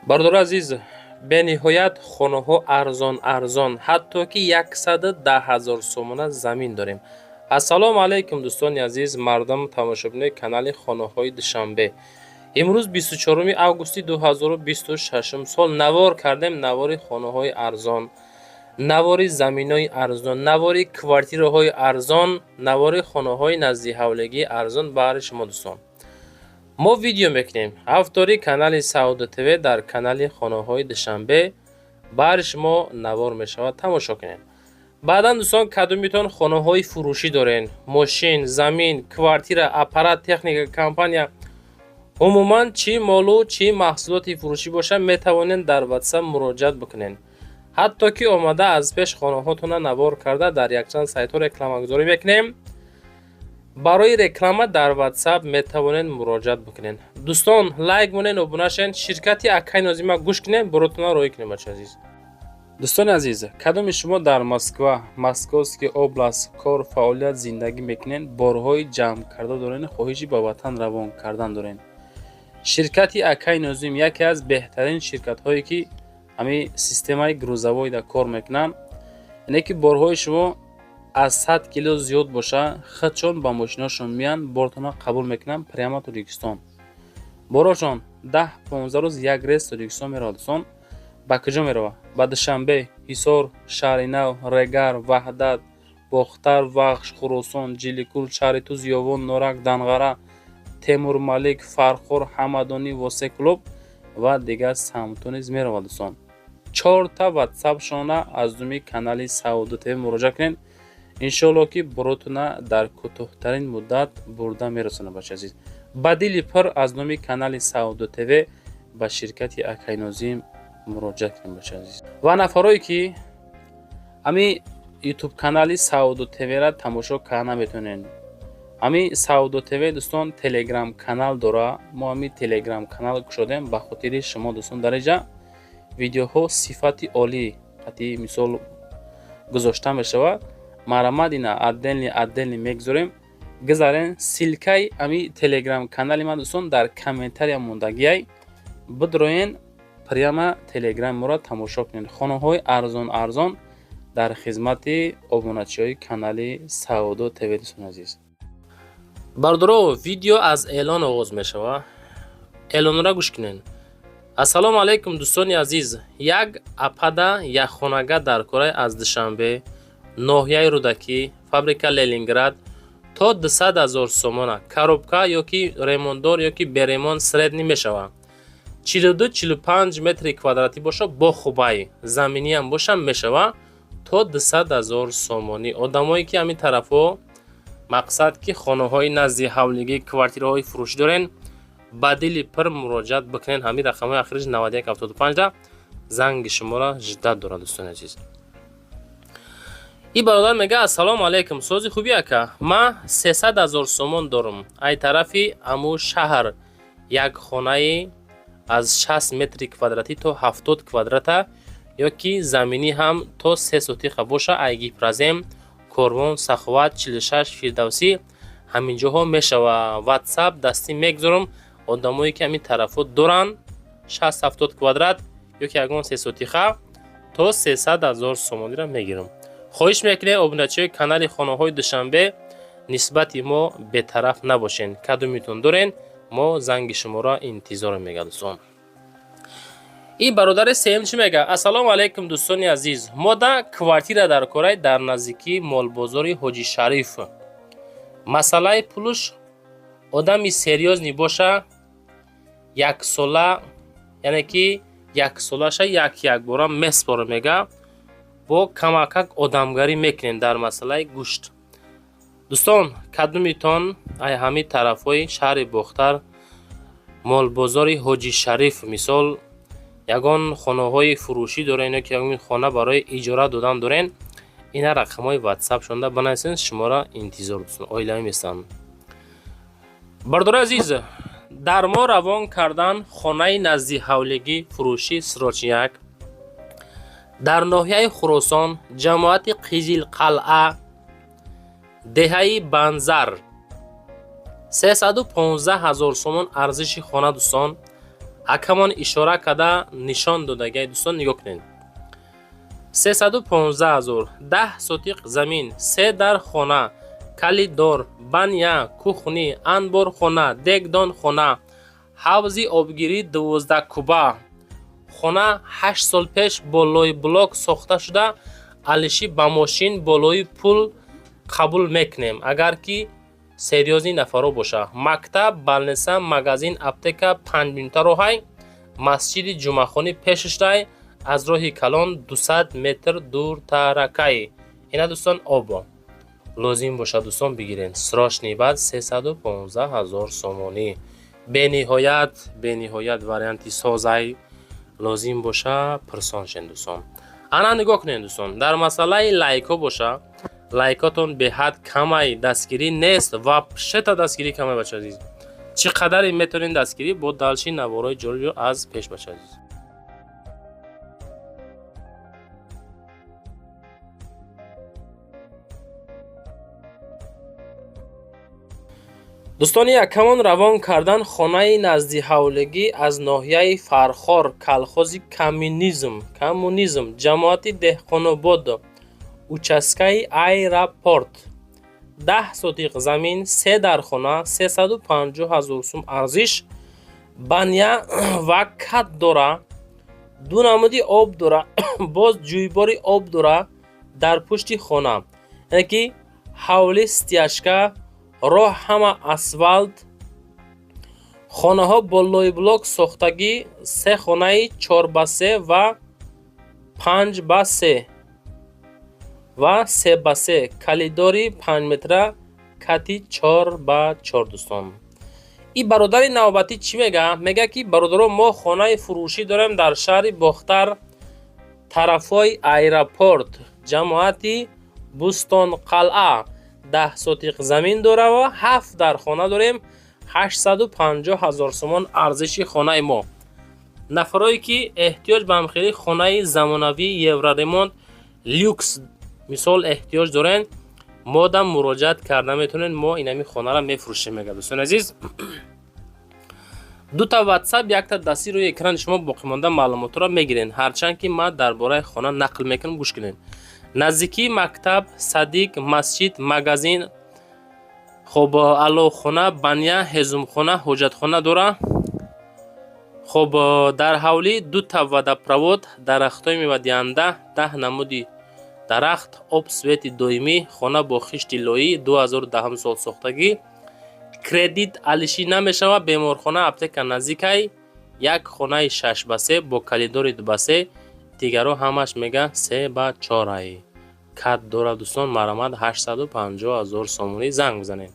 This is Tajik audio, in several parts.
Бародари азиз, бениҳоят хонаҳо арзон арзон, ҳатто ки 110 000 сомона замин дорем. Ассалому алайкум, дӯстони азиз, мардам, тамошобинои канали «Хонаҳои Душанбе». Имрӯз 24 августи 2026 сол навор кардем, навори хонаҳои арзон, навори заминҳои арзон, навори квартираҳои арзон, навори хонаҳои наздиҳавлигии арзон баҳри шумо, дӯстон. Мо видео мекунем ҳафтори канали «Саодо ТВ», дар канали «Хонаҳои Душанбе» баҳри шумо навор мешавад, тамошо кунем. Баъдан, дӯстон, кадомитон хонаҳои фурӯшӣ дорен, мошин, замин, квартира, аппарат, техника, компания, умуман чӣ молу чӣ маҳсулоти фурӯшӣ бошад, метавонед дар Ватсап муроҷиат бикунед. Ҳатто ки омада аз пеш хонаҳотона навор карда, дар якчанд сайтҳо рекламагузорӣ мекунем. Барои реклама дар Ватсап метавонед муроҷиат бикунед. Дӯстон, лайк монед, обуна шавед, ширкати акай Нозима гӯш кунед, боротона роҳӣ кунем, бача азиз. Дӯстони азиз, кадоми шумо дар Москва, Московский область кор, фаъолият, зиндагӣ мекунед, борҳои ҷамъ карда доред, хоҳиши ба ватан равон кардан доред, ширкати акай Нозим яке аз беҳтарин ширкатҳое, ки ҳамин системаи грузовойда кор мекунанд, яъне ки борҳои шумо аз 100 кило зиёд боша, худшон ба мошиношон меянд, бортона қабул мекунанд, прямо Тоҷикистон. Борошон 10-15 рӯз як рейс Тоҷикистон меравад. Дӯстон, ба куҷо меравад? Ба Душанбе, Ҳисор, Шаҳри Нав, Регар, Ваҳдат, Бохтар, Вахш, Хуросон, Ҷиликул, шаҳри Туз, Ёвон, Норак, Данғара, Темурмалик, Фархор, Ҳамадонӣ, Восе, Кӯлоб ва дигар самтҳо низ меравад. Дӯстон, чорта ватсапшона аз думи канали «Саодо ТВ» муроҷиат кунед. Иншоалло, ки боротона дар кӯтоҳтарин муддат бурда мерасонад. Бача азиз, ба дили пур аз номи канали «Саодо ТВ» ба ширкати акай Нозим муроҷиат кунед, бача азиз. Ва нафарое, ки ҳамин Ютуб канали «Саодо ТВ»-ра тамошо карда наметавонед, ҳамин «Саодо ТВ», дӯстон, Телеграм канал дора. Мо ҳамин Телеграм канал кушодем ба хотири шумо, дӯстон. Дар инҷа видеоҳо сифати олӣ қати мисол гузошта мешавад. Марамад ина отдельный отдельный мегузорем. Гузарен, ссылкаи ҳамин Телеграм канали ман, дӯстон, дар комментария мондагиай. Бидроен, прямо Телеграми моро тамошо кунед. Хонаҳои арзон арзон дар хизмати обуначиҳои канали «Саодо ТВ», дӯстони азиз. Бародаро, видео аз эълон оғоз мешавад, эълонро гӯш кунед. Ассалому алайкум, дӯстони азиз. Як апада якхонага дар кораи аз Душанбе, ноҳияи Рӯдакӣ, фабрика Ленинград, то 200 000 сомона, коробка ё ки ремонтдор, ё ки бе ремонт, средний мешавад. 42-45 метри квадратӣ боша, бо хубай заминиам боша, мешавад, то 200 000 сомонӣ. Одамое, ки ҳамин тарафҳо, мақсад ки хонаҳои назди ҳавлигӣ, квартираҳои фурӯшӣ дорен, ба дили пур муроҷиат бикунед. Ҳамин рақамҳои ахириш 9175 занги шуморо ждать дорад, дӯстони азиз. И бародар мега: «Ассалому алайкум, сози хуби, ака? Ман 300 000 сомон дорам. Ай тарафи аму шаҳр як хонаи аз 60 метри квадратӣ то 70 квадрата ё ки заминӣ ҳам то се сотиха боша, ай Гипрозем, Корвон, Саховат, 46, Фирдавсӣ, ҳамин ҷоҳо мешава. Ватсап дастӣ мегузорам. Одамое, ки ҳамин тарафҳо доранд, 60-70 квадрат ё ки ягон сесотиха, то 300 000 сомониро мегирам. Хоҳиш мекунем, обуначиҳои канали «Хонаҳои Душанбе», нисбати мо бетараф набошен. Кадомитон дорен, мо занги шуморо интизорем», мега, дӯстон. Ин бародари сеюм чӣ мега? «Ассалому алайкум, дӯстони азиз. Мода квартира дар корай дар наздикии молбозори Ҳоҷи Шариф. Масъалаи пулуш, одами серьёзный боша, яксола, яъне ки яксолаша як якбора меспорам», мега. «Бо камакак одамгарӣ мекунем дар масъалаи гӯшт». Дӯстон, кадомитон ай ҳамин тарафҳои шаҳри Бохтар, молбозори Ҳоҷи Шариф, мисол, ягон хонаҳои фурӯшӣ дорен ё ки ягон хона барои иҷора додан дорен, ина рақамҳои ватсапшонда банависен, шуморо интизор, дӯстон, оилавӣ местанд. Бародари азиз, дар мо равон кардан хонаи наздиҳавлигӣ фурӯшӣ срочняк дар ноҳияи Хуросон, ҷамоати Қизилқалъа, деҳаи Банзар, 315 000 сомон арзиши хона, дӯстон. Акамон ишора карда нишон додагиай, дӯстон, нигоҳ кунед. 315 000, 10 сотиқ замин, се дар хона, коридор, баня, кухня, анборхона, дегдонхона, ҳавзи обгирӣ 12 куба. Хона 8 сол пеш болои блок сохта шуда, алишӣ ба мошин болои пул қабул мекунем, агар ки серьёзный нафаро боша. Мактаб, больница, магазин, аптека 5 минута роҳай, масҷиди ҷумъахонӣ пешашдай, аз роҳи калон 200 метр дуртаракай. Ина, дӯстон, обо лозим бошад, дӯстон, бигирен срочный. Баъд 315 000 сомонӣ. Бениҳоят, бениҳоят варианти созай. Лозим боша, пурсон шен, дӯстон. Ана, нигоҳ кунед, дӯстон, дар масъалаи лайкҳо боша, лайкотон беҳад камай, дастгирӣ нест, вообще-то дастгирӣ камай, бача азиз. Чӣ қадаре метавонед дастгирӣ бо дальше наворои ҷолиб аз пеш, бача азиз. Дӯстони якамон равон кардан хонаи назди ҳавлигӣ аз ноҳияи Фархор, калхози Коммунизм, ҷамоати Деҳқонобод, участкаи аэропорт. 10 сотиқ замин, се дар хона, 350 000 сум арзиш, баня ва кат дора, ду намуди об дора, боз ҷӯйбори об дора дар пушти хона, яъне ки ҳавли стяжка, роҳ ҳама асфалт. Хонаҳо бо лойблок сохтагӣ, се хонаи 4 ба 3 ва 5 ба 3 ва 3 ба 3, коридори 5 метра, кати 4 ба 4. Дӯстон, и бародари навбатӣ чӣ мега? Мега ки, бародаро, мо хонаи фурӯшӣ дорем дар шаҳри Бохтар, тарафҳои аэропорт, ҷамоати Бӯстонқалъа. 10 сотиқ замин дора ва ҳафт дар хона дорем. 850 000 сомон арзиши хонаи мо. Нафарое ки эҳтиёҷ ба ҳамхелии хонаи замонавии евроремонт, люкс, мисол, эҳтиёҷ дорен, модам муроҷиат карда метавонед. Мо инами хонаро мефурӯшем, мега. Дӯстони азиз, дута ватсап, якта дастӣ рӯи экрани шумо, боқимонда маълумотро мегирен. Ҳарчанд ки ман дар бораи хона нақл мекунам, гӯш кунед. Наздикии мактаб, садик, масҷид, магазин, хоб, аловхона, баня, ҳезумхона, ҳоҷатхона дора. Хоб, дар ҳавлӣ дута водопровод, дарахтҳои мевадиҳанда, 10 намуди дарахт, об, свети доимӣ. Хона бо хишти лоӣ, 2010 сол сохтагӣ, кредит алишӣ намешавад. Беморхона, аптека наздикай. Як хонаи 6 ба 3 бо коридори 2 ба 3, дигарҳо ҳамаш, мега, 3 ба 4-ай, кат дорад. Дӯстон, марҳамат, 850 000 сомонӣ, занг бизанед.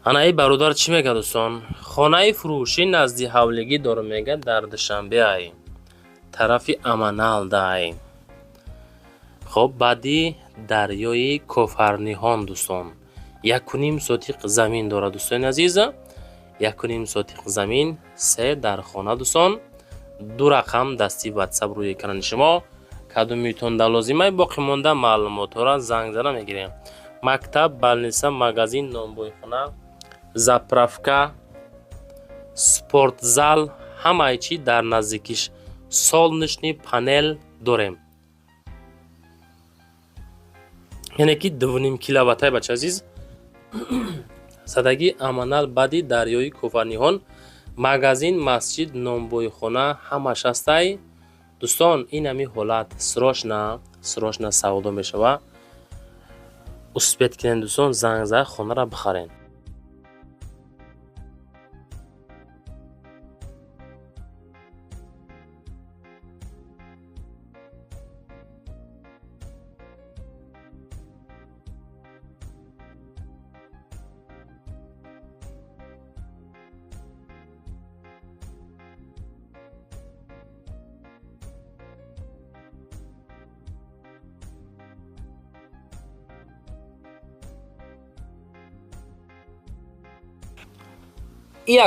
Ана, эй бародар чӣ мега, дӯстон? Хонаи фурӯшӣ назди ҳавлигӣ дорам, мега, дар Душанбеай, тарафи Аманалдай, хоб, баъди дарёи Кофарниҳон. Дӯстон, 1,5 сотиқ замин дорад. Дӯстони азиз, 1,5 сотиқ замин, се дар хона. Дӯстон, ду рақам дасти ватсап рӯи экрани шумо, кадомитонда лозимай, боқимонда маълумотҳоро занг зада мегирем. Мактаб, больница, магазин, нонбойхона, заправка, спортзал, ҳамаи чӣ дар наздикиш. Солнечный панел дорем, яъне ки 2,5 киловаттай, бача азиз. Задагӣ аманал баъди дарёи Кофарниҳон, магазин, масҷид, нонбойхона ҳамаш ҳастай. Дӯстон, ин ҳами ҳолат срочно, срочно савдо мешава. Успеть кунед, дӯстон, занг зад, хонара бихарен.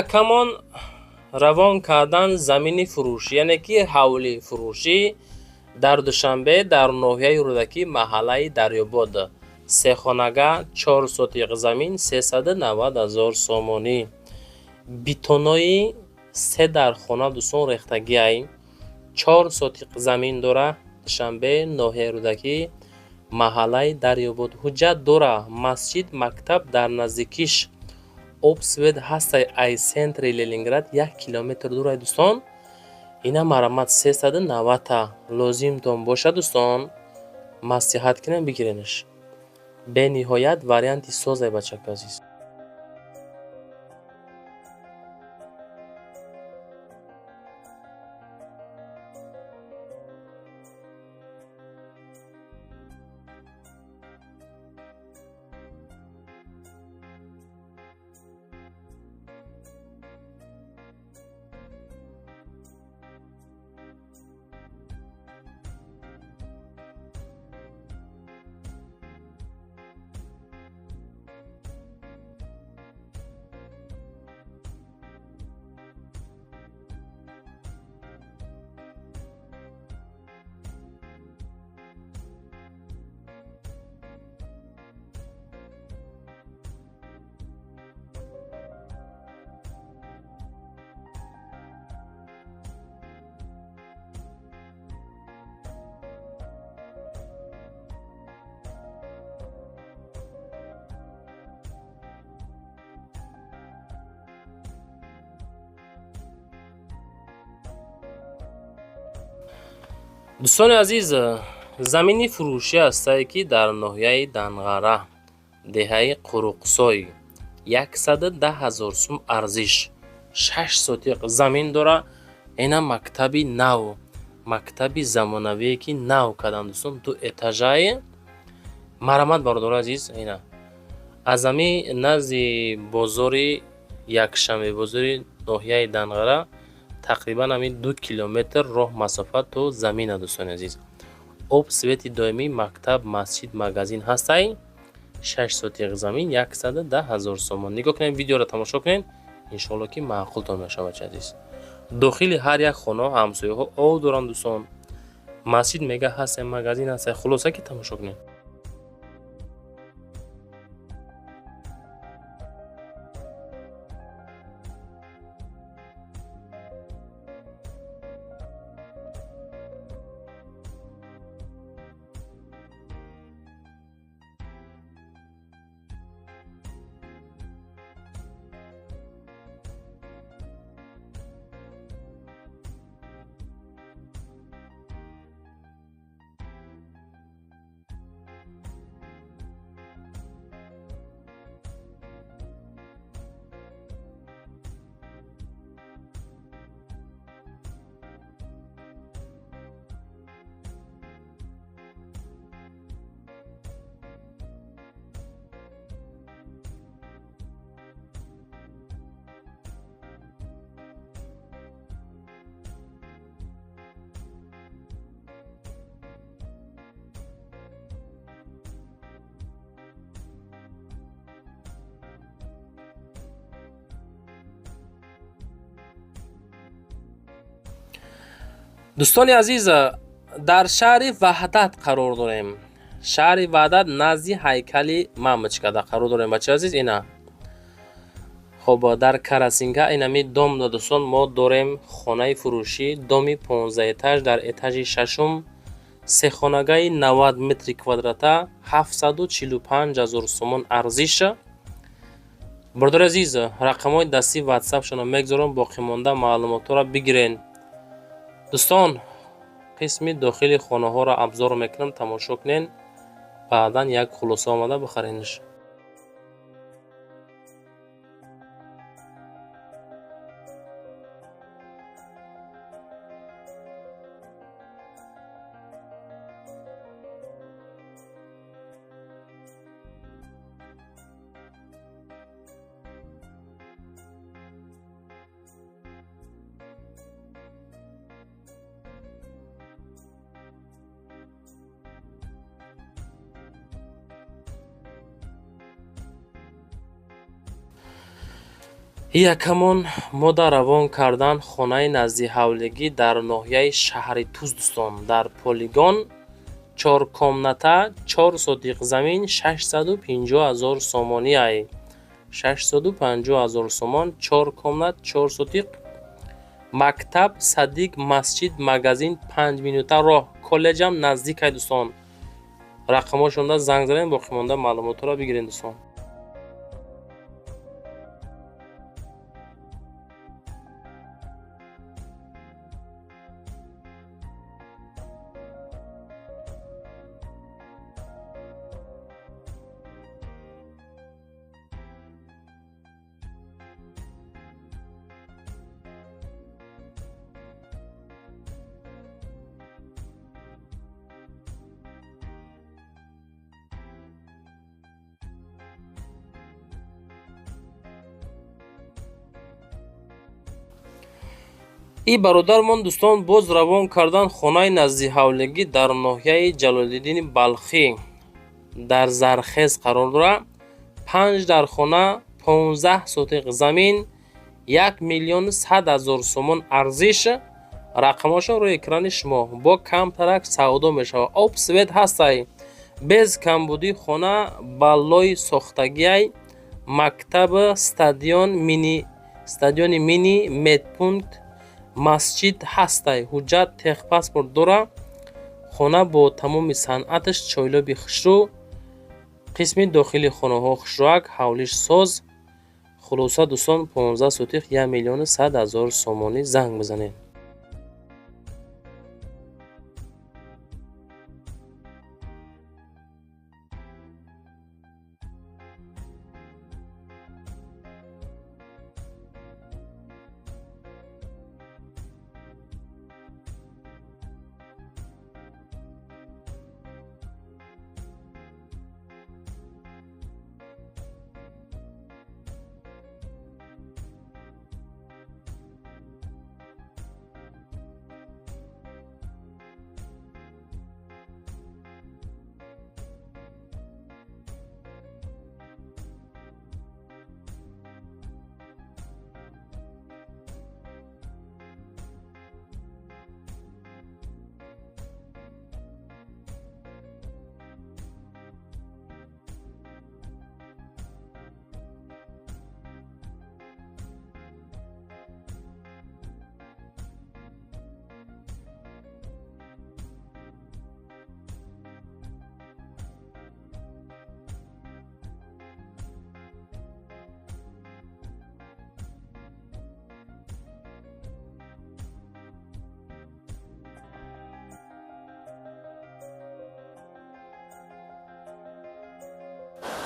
Якамон равон кардан замини фурӯшӣ, яъне ки ҳавли фурӯшӣ дар Душанбе, дар ноҳияи Рӯдакӣ, маҳаллаи Дарёбод, сехонага, 4 сотиқ замин, 390 000 сомонӣ. Бетонои се дар хона, дӯстон, рехтагиай. 4 сотиқ замин дора, Душанбе, ноҳияи Рӯдакӣ, маҳаллаи Дарёбод. Ҳуҷҷат дора, масҷид, мактаб дар наздикиш, об, свет ҳастай. Ай центри Ленинград 1 километр дурай, дӯстон. Ина марамат 390-та лозимтон бошад, дӯстон, маслиҳат кунем, бигиренаш. Бениҳоят варианти созай, бачако азиз. Дӯстони азиз, замини фурӯшӣ ҳастае, ки дар ноҳияи Данғара, деҳаи Қуруқсой, 110 000 сум арзиш, 6 сотиқ замин дора. Ина мактаби нав, мактаби замонавие, ки нав карданд, дӯстон, ду этажае. Марамат, бародари азиз. Ина аз ҳами назди бозори якшанбе, бозори ноҳияи Данғара, тақрибан ҳамин 2 километр роҳ масофа то замина. Дӯстони азиз, об, свети доимӣ, мактаб, масҷид, магазин ҳастай. 6 сотиқ замин, 110 000 сомон. Нигоҳ кунед, видеоро тамошо кунед, иншоалло, ки маъқултон мешавад, чи азиз. Дохили ҳар як хона ҳамсояҳо об доранд, дӯстон. Масҷид мега ҳастай, магазин ҳастай. Хулоса, ки тамошо кунед. Дӯстони азиз, дар шаҳри Ваҳдат қарор дорем. Шаҳри Ваҳдат, назди ҳайкали Мамочкада қарор дорем, бачаи азиз. Ина Хоб, дар Карасинга инами дом дӯстон мо дорем хонаи фурӯшӣ, доми 15 этаж дар этажи шашум, сехонагаи 90 метри квадрата, 745 ҳазор сомон арзиш. Бародари азиз, рақамҳои дастии ватсапшонро мегузорам, боқимонда маълумотҳоро бигирен. Дӯстон, қисми дохили хонаҳоро обзор мекунам, тамошо кунен, баъдан як хулоса омада бихаренш. Якамон мода равон кардан хонаи наздиҳавлигӣ дар ноҳияи шаҳри Туз дӯстон, дар полигон, 4 комната, 4 сотиқ замин, 650 ҳазор сомонӣ ай. 650 ҳазор сомон, 4 комнат, 4 сотиқ, мактаб, садик, масҷид, магазин, 5 минута роҳ, коллеҷам наздик ай дӯстон. Рақамҳошонда занг занед, боқимонда маълумотҳоро бигиред дӯстон. И бародармон дӯстон боз равон кардан хонаи наздиҳавлигӣ дар ноҳияи Ҷалолиддини Балхӣ дар Зархез қарор дорад. 5 дар хона, 15 сотиқ замин, 1 миллиону 100 ҳазор сомон арзиш. Рақамҳошон рӯи экрани шумо. Бо камтарак савдо мешавад. Об свет ҳастай. Без камбудии хона баллои сохтагиай, мактаб, стадион, мини, стадиони мини, медпункт, масҷид ҳастай. Ҳуҷҷат, техпаспорт дора. Хона бо тамоми санъаташ, чойлоби хушрӯ, қисми дохили хонаҳо хушрӯак, ҳавлиш соз. Хулоса дӯстон, 15 сотиқ, 1 миллиону 100 ҳазор сомонӣ, занг бизанед.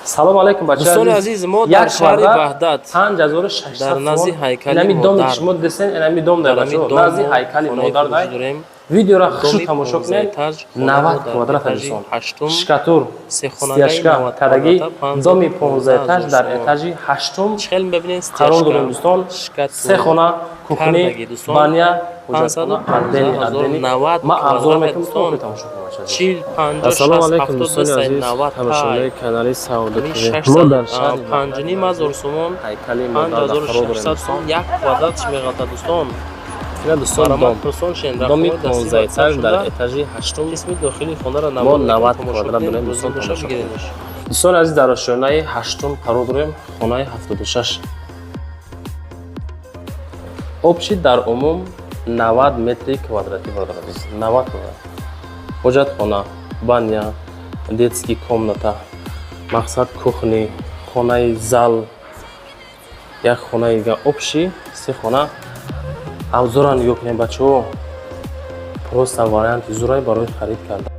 Салом алейкум бача. Дӯстони азиз, мо дар шаҳри Ваҳдат 5600 дар назди ҳайкали инами доми модар. Шумо дидесен, инами дом дар Дар ҳамин бача, дом назди мо ҳайкали хонаи модар фурӯшӣ дай. дорем. Видеоро хушу Доми тамошо 15 кунед. этаж, хона 90 дар квадрат этажи дӯстон. ҳаштум, Шкатур, сехонагаи стяжка, 90 кадаги, квадрата, доми 515 15 этаж дар ҳазор сомон. этажи ҳаштум Чӣ хел мебинед, қарор дорем стяжка, дӯстон. шкатур, Се хона, кухни, кардаги дӯстон, баня, ҳуҷҷатхона, 515 отдельный, ҳазор отдельный. 90 Ман обзор квадрат мекунам, дӯстон. то тамошо кунед бача. 40, 50, Ассалому 60, алайкум 70, дӯстони азиз, 90 тамошобинои канали Саодат ҳамин ТВ. Мо дар шаҳри 5,5 ҳазор сомон, ҳайкали модар дар қарор дорем 5600 дӯстон. сом як квадрат чӣ меғалта дӯстон. Ина дӯстон Маромат дом. пурсон шен, Доми рақамҳои дастии 15 этаж WhatsApp дар шуда, этажи ҳаштум. қисми дохили хонаро Мо навор мекунем, 90 тамошо квадрат кунед, дорем рӯзӣ дӯстон, боша тамошо бигиредаш. Дӯстони азиз, дар ошёнаи ҳаштум қарор дорем, хонаи 76. Общий дар умум 90 метри квадратӣ, бародар азиз, 90 квадрат. Ҳоҷатхона, баня, детский комната, мақсад, кухни, хонаи зал, як хонаи дига, общий се хона. Абзора нигоҳ кунем, бачаҳо, просто варианти зурай барои харид кардан.